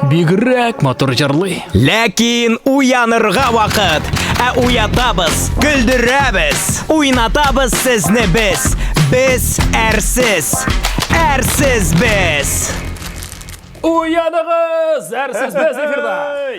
Бигрәк матур җырлый. Ләкин уянырга вакыт. Ә уятабыз, көлдерәбез, уйнатабыз сезне без. Без әрсез. Әрсез без. Уяныгыз! Әрсез без эфирда!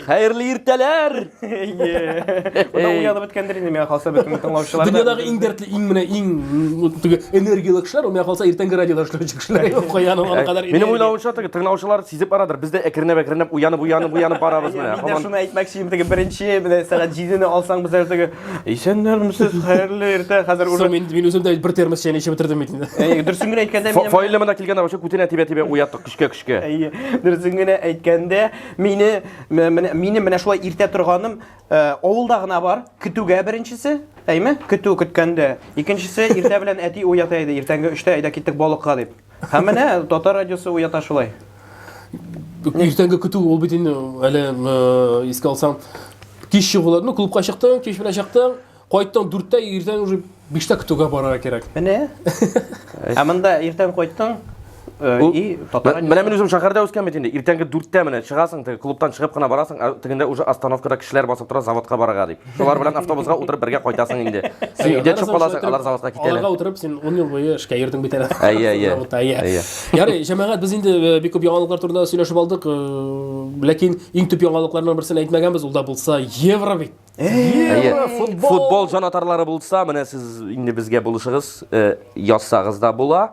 Хәерле иртәләр! Монда уянып беткәндер инде миңа калса бөтен тыңлаучылар. Дөньядагы иң дәртле, иң менә иң теге энергияле кешеләр, ул миңа калса иртәнге радиода эшләүче кешеләр. Каян ул кадәр Минем уйлавымча, теге тыңлаучылар сизеп барадыр. Без дә әкренләп әкренләп уянып уянып уянып барабыз менә. Мин дә шуны әйтмәкче идем, теге беренче менә сәгать 7-не алсаң без әле теге исәннәрмесез, хәерле иртә, хәзер уже. Мин мин үзем дә бер термос чәйне эчеп бетердем бит инде. Дөресен генә әйткәндә, минем Фаилне монда килгәндә вообще күтенә тибә-тибә уяттык. Көчкә, көчкә. Әйе, дөресен генә әйткәндә, мине менә минем менә шулай иртә торганым э, авылда гына бар. Көтүгә беренчесе, әйме? Көтү көткәндә. Икенчесе иртә белән әти уята иде, иртәнге 3тә әйдә киттек балыкка дип. Һәм менә татар радиосы уята шулай. Иртәнге көтү ул бит инде әле э, искә алсаң, кич чыгулар, ну клубка чыктың, кич белән чыктың, Кайттың дүрттә, иртән уже биштә көтүгә барырга кирәк. Менә. Ә монда иртән кайттың, э, и татар Менә мин үзем шәһәрдә үскән бит инде. Иртәнге дүрттә менә чыгасың, теге клубтан чыгып кына барасың, ә тегендә уже остановкада кешеләр басып тора заводка барырга дип. Шулар белән автобусга утырып бергә кайтасың инде. Син өйдә төшеп каласың, алар заводка китәләр. Аларга утырып син 10 ел буе эшкә йөрдең бит әле. Әйе, әйе. Заводта, әйе. Ярый, җәмәгать, без инде э, бик күп яңалыклар турында сөйләшеп алдык. Э, ләкин иң төп яңалыкларның берсен әйтмәгәнбез, ул да булса евро бит. Әйе. Футбол җанатарлары булса, менә сез инде безгә булышыгыз, э, язсагыз да була.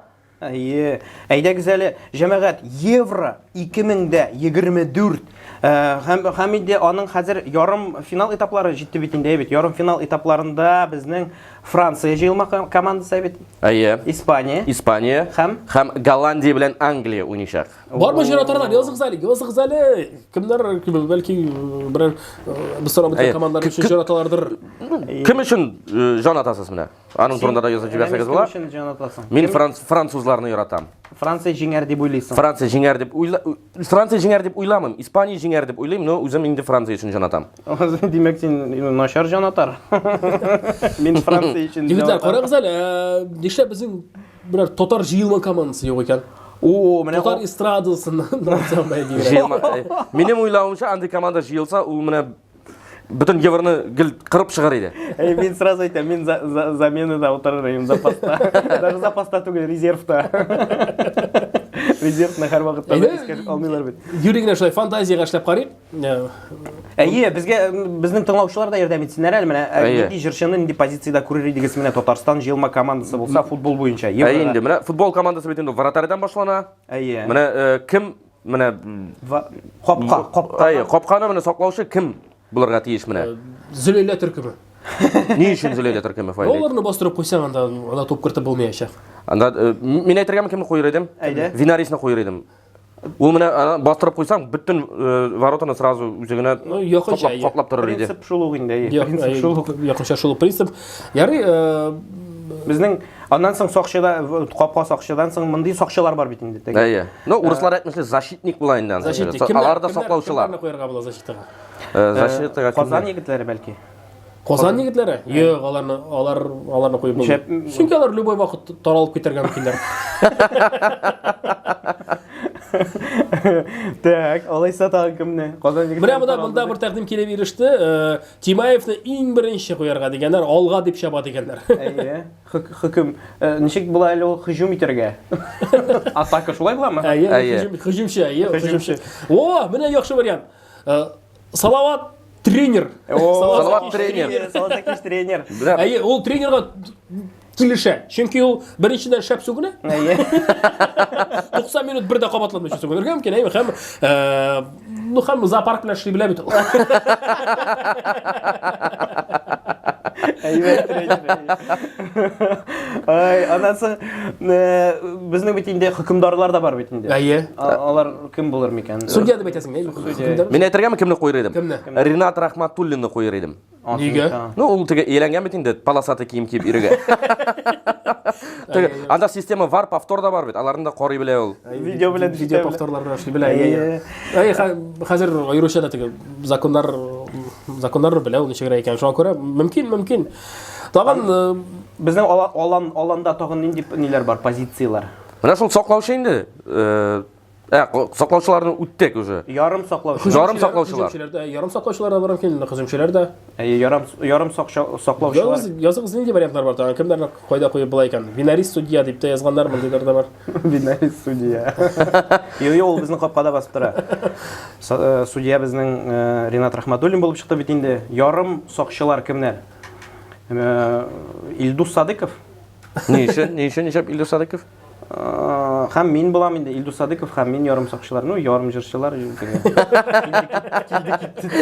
Әйе. Әйдәгез әле, җәмәгать, Евро 2024. Э, һәм һәм инде аның хәзер ярым финал этаплары җитте бит инде, бит. Ярым финал этапларында безнең Франция җыелма командасы бит. Әйе. Испания. Испания. Һәм һәм Голландия белән Англия уйныйчак. Бармы җанатарлар? Языгыз әле, языгыз әле. Кемнәр, бәлки берәр без сорап беткән командалар өчен җанаталардыр. Кем өчен җан атасыз менә? Аның турында да язып җибәрсәгез була. Кем өчен җан атасың? Мин французларны яратам. Франция җиңәр дип уйлыйсың. Франция җиңәр дип уйла Франция җиңәр дип уйламыйм. Испания җиңәр дип уйлыйм, но үзем инде Франция өчен җан атам. Димәк, син начар җанатар. Мин Франция өчен. Егетләр, карагыз әле, нишләп безнең Берәр татар җыелма командасы юк икән. О, менә татар эстрадасыннан Җыелма. Э, минем уйлавымча, андый команда җыелса, ул менә бөтен евроны гел кырып чыгар иде. Эй, мин сразу әйтәм, мин за, за, заменада утырыр идем запаста. Даже запаста түгел, резервта. Резервны һәрвакытта да искә алмыйлар бит. Юри генә шулай фантазиягә эшләп карыйк. Әйе, безгә безнең тыңлаучылар да ярдәм итсеннәр әле менә нинди җырчыны нинди позициядә күрер идегез менә Татарстан җыелма командасы булса футбол буенча. Әйе инде, менә футбол командасы бит инде вратарьдан башлана. Әйе. Менә кем менә капка, капка. Әйе, капканы менә саклаучы кем булырга тиеш менә? Зөләйлә төркеме. Ни өчен Зөләйлә төркеме Фаил? Аларны бастырып куйсаң, анда анда туп кертеп булмаячак. Анда мин әйтергәме кемне куер идем? Әйдә. Винарисны куер идем. Ул менә ана бастырып куйсаң, бөтен э, воротаны сразу үзе генә Ну, якынча, каплап, иә. каплап торыр иде. Принцип шул ук инде. Як- Принцип әй, шул ук. Якынча шул ук принцип. Ярый, э, Безнең аннан соң сакчыда капка сакчыдан соң мондый сакчылар бар бит инде. теге. Әйе. Ну, урыслар әйтмешли, защитник була инде анысы. защитник. Со- Кемнәр- Алар да кемнәр- саклаучылар. Кемнәрне куярга була защитага? Э, Защитага Казан кемнәр? егетләре бәлки. Казан егетләре? Юк, аларны алар аларны куеп булмый. Шәп- Чөнки алар любой вакыт таралып китәргә мөмкиннәр. Так, алайса тагын кемне? Казан егетләре. Менә монда монда бер тәкъдим килеп иреште. Э, Тимаевны иң беренче куярга дигәннәр, алга дип чаба дигәннәр. Әйе. Хөкем э, ничек була әле ул һөҗүм итәргә? Атака шулай буламы? Әйе, Әйе. һөҗүм- һөҗүмче, әйе, Һөҗүмче. һөҗүмче. О, менә яхшы вариант. Э, Салават тренер. Салават тренер. Салават Акиш тренер. Бля, Әйе, ул тренерга килешә. Чөнки ул беренчедән шәп сүгенә. Әйе. 90 минут бер дә кабатланмыйча сүгенергә мөмкин, әйе, һәм э, ну һәм зоопарк белән эшли белә бит ул. Әйбәт тренер. Ай, аннан соң э, безнең бит инде хөкемдарлар да бар бит инде. Әйе. Алар кем булыр микән? Судья дип әйтәсең, әйе? Хөкемдар. Мин әйтергәме кемне куер идем? Кемне? Ринат Рахматуллинны куер идем. Нигә? Ну, ул теге ияләнгән бит инде полосатый кием киеп йөрергә. Теге, анда система вар, повтор да бар бит. Аларны да карый белә ул. Видео белән видео повторлар белән эшли белә. Әйе. Әйе, хәзер аеруча да теге законнар законнарны белә ул ничегрәк икән. Шуңа күрә мөмкин, мөмкин. Тагын э, Безнең алан аланда тагын нинди ниләр бар, позицияләр? Менә шул саклаучы инде. Э, ә, саклаучыларны үттек уже. Ярым саклаучы. Ярым саклаучылар. Һөҗүмчеләр дә, ярым саклаучылар да бар мөмкин, һөҗүмчеләр дә. Әйе, ярым ярым саклаучылар. Языгыз, языгыз нинди вариантлар бар тагын? Кемнәрне кайда куеп була икән? Винарист судья дип тә язганнар, мондыйлар да бар. Винарист судья. Юк, юк, ул безнең капкада басып тора. Э, судья безнең э, Ринат Рахматуллин булып чыкты бит инде. Ярым сакчылар кемнәр? Э, Илдус Садыков. Ни өчен? Ни өчен нишләп Илдус Садыков? Һәм мин булам инде Илдус Садыков һәм мин ярым сакчылар. Ну, ярым җырчылар. Килде китте.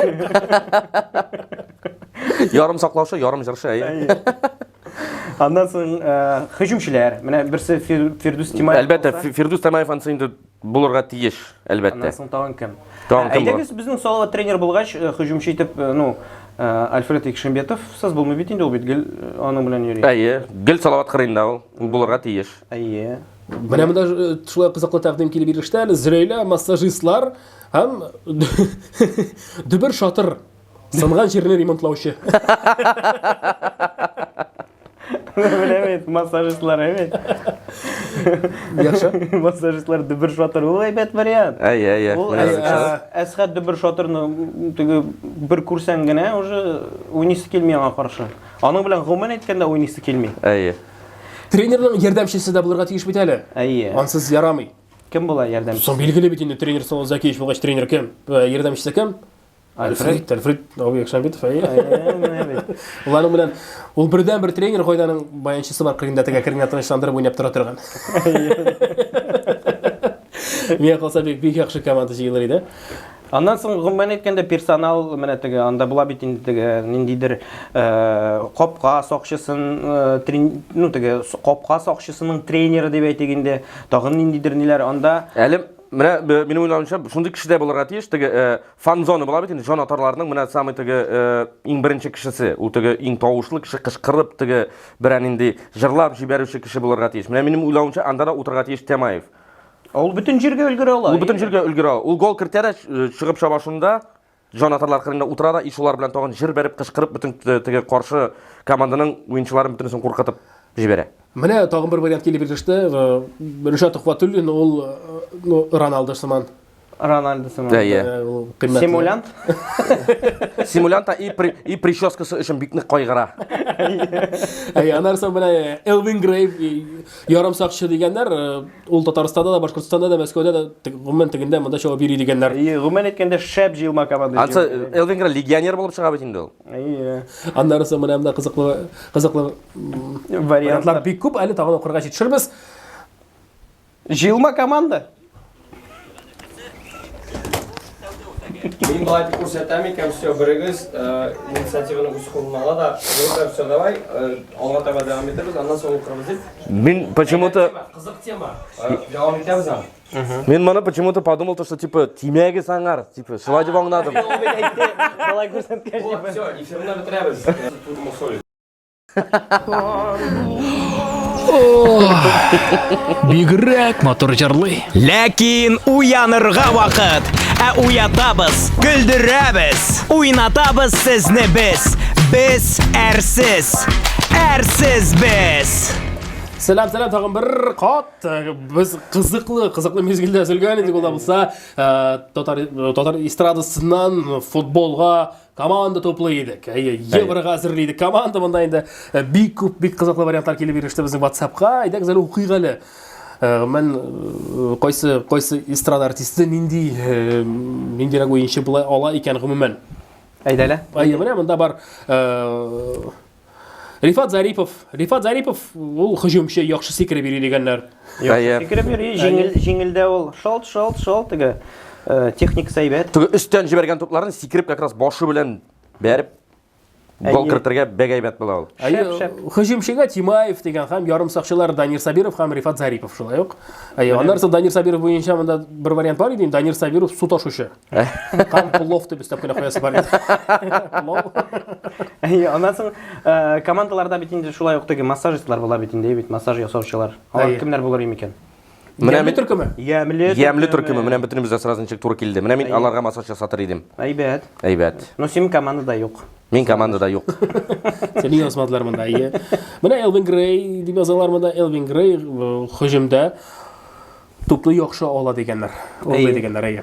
Ярым саклаучы, ярым җырчы, әйе. Аннан соң һөҗүмчеләр. Менә берсе Фирдүс Тимаев. Әлбәттә, Фирдүс Тимаев ансы инде булырга тиеш, әлбәттә. Аннан соң тагын кем? Тагын кем? Әйдәгез, безнең Салават тренер булгач, һөҗүмче итеп, ну, Альфред Икшембетов сыз булмый бит инде, ул бит гел аның белән йөри. Әйе, гел Салават кырыенда ул, ул булырга тиеш. Әйе. Менә монда шулай кызыклы тәкъдим килеп иреште әле. Зөрәйлә массажистлар һәм дөбер шатыр сынган җирне ремонтлаучы. Менә бит, массажистлар, әйбәт. Яхшы. Массажистлар дөбер шатыр, ул әйбәт вариант. Әйе, әйе. Ул Әсхәт дөбер шатырны теге бер күрсәң генә уже уйныйсы килми аңа каршы. Аның белән гомумән әйткәндә уйныйсы килми. Әйе. Тренерның ярдәмчесе дә булырга тиеш бит әле. Әйе. Ансыз ярамый. Кем була ярдәмчесе? Соң билгеле бит инде тренер Салават Зәкиевич булгач тренер кем? Ярдәмчесе кем? Альфред, Альфред абый Якшамбетов, әйе. Ул аның белән ул бердән бер тренер кайданың баянчысы бар кырында теге кырында тынычландырып уйнап тора торган. Миңа калса бик бик яхшы команда җыелыр иде. Аннан соң гомумән әйткәндә персонал менә теге анда була бит инде теге ниндидер э, капка сакчысын э, трен, ну теге капка сакчысының тренеры дип әйтик инде тагын ниндидер ниләр анда Әле менә минем уйлавымча шундый кеше дә булырга тиеш теге э, Фан-зона була бит инде, җан атарларның менә самый теге э, иң беренче кешесе, ул теге иң тавышлы кеше, кычкырып теге берәр нинди җырлап җибәрүче кеше булырга тиеш. Менә минем уйлавымча, анда да утырырга тиеш Тямаев. Ул бөтен җиргә өлгерә ала. Ул бөтен җиргә өлгерә ала. Ул гол кертә дә э, чыгып чаба шунда, җан атарлар кырында утыра да, и шулар белән тагын җыр бәреп, кычкырып бөтен теге каршы команданың уенчыларын бөтенесен куркытып җибәрә. Менә тагын бер вариант килеп иреште. Э, Ришат Тухватуллин ул э, ну, Роналдо сыман. Рональдо сыман. Әйе. Ул кыйммәтле. Симулянт. Симулянт та и, при, и прическасы өчен бик нык кайгыра. Әйе, аннан соң менә Элвин Грей ярым сакчы дигәннәр, ул Татарстанда да, Башкортстанда да, Мәскәүдә дә, гомумән тегендә монда чабып йөри дигәннәр. Әйе, гомумән әйткәндә шәп җыелма команда. Ансы Элвин Грей легионер булып чыга бит инде ул. Әйе. Аннары соң менә монда кызыклы кызыклы вариантлар бик күп, әле тагын укырга җитешербез. Җыелма команда. Мин болай дип күрсәтәм икән, все, берегез э, инициативаны үз кулына ала да, ну все, давай, э, алга таба дәвам итәбез, аннан соң укырбыз дип. Мин почему-то Кызык тема. Э, Дәвам итәбез аны. Мин моны почему-то подумал, то, что типа тимәгез аңар, типа шулай дип аңладым. Ул бит әйтте, болай күрсәткәч, Вот, типа. все, эфирны бетерәбез. Турмусоль. Бигрәк матур җырлый. Ләкин уянырга вакыт. Ә уятабыз, көлдерәбез, уйнатабыз сезне без. Без әрсез. Әрсез без. Сәлам, сәлам, тагын бер кат. Без кызыклы, кызыклы мизгелдә өзелгән идек, ул да булса, татар татар эстрадасыннан футболга Команда туплый идек. Әйе, Евроға әзерли идек. Команда монда инде э, бик күп, бик кызыклы вариантлар килеп иреште безнең WhatsApp-ка. Әйдәгез әле укыйк әле. Э, Мен э, кайсы кайсы эстрада артисты нинди ниндирәк уенчы була ала икән гомумән. Әйдә әле. Әйе, менә монда бар Рифат Зарипов. Рифат Зарипов ул һөҗүмче, яхшы сикереп йөри дигәннәр. Әйе. Сикереп йөри, җиңел, җиңелдә ул. Шалт, шалт, шалт теге. Э, техникасы әйбәт. Теге өстән җибәргән тупларын сикереп как раз башы белән бәреп гол кертергә бик әйбәт була ул. Әйе, Шәп, шәп. һөҗүмчегә Тимаев дигән һәм ярым сакчылар Данир Сабиров һәм Рифат Зарипов шулай ук. Әйе, аннан соң Данир Сабиров буенча монда бер вариант бар иде, Данир Сабиров су ташучы. Кан плов дип өстәп кенә куясы бар иде. Плов. Әйе, аннан соң э, командаларда бит инде шулай ук теге массажистлар була бит инде, бит массаж ясаучылар. Алар Әйе. кемнәр булыр микән? Менә Ямьле мин- төркеме. Ямьле Ямьле төркеме, менә бөтенебез дә сразу ничек туры килде. Менә мин аларга массаж ясатыр идем. Әйбәт. Әйбәт. Но синең командада юк. Мин командада юк. Сине язмадылар монда, әйе. Менә Элвин Грей дип язалар монда. Элвин Грей э, һөҗүмдә. Тупны яхшы ала дигәннәр. Ул дигәннәр, әйе.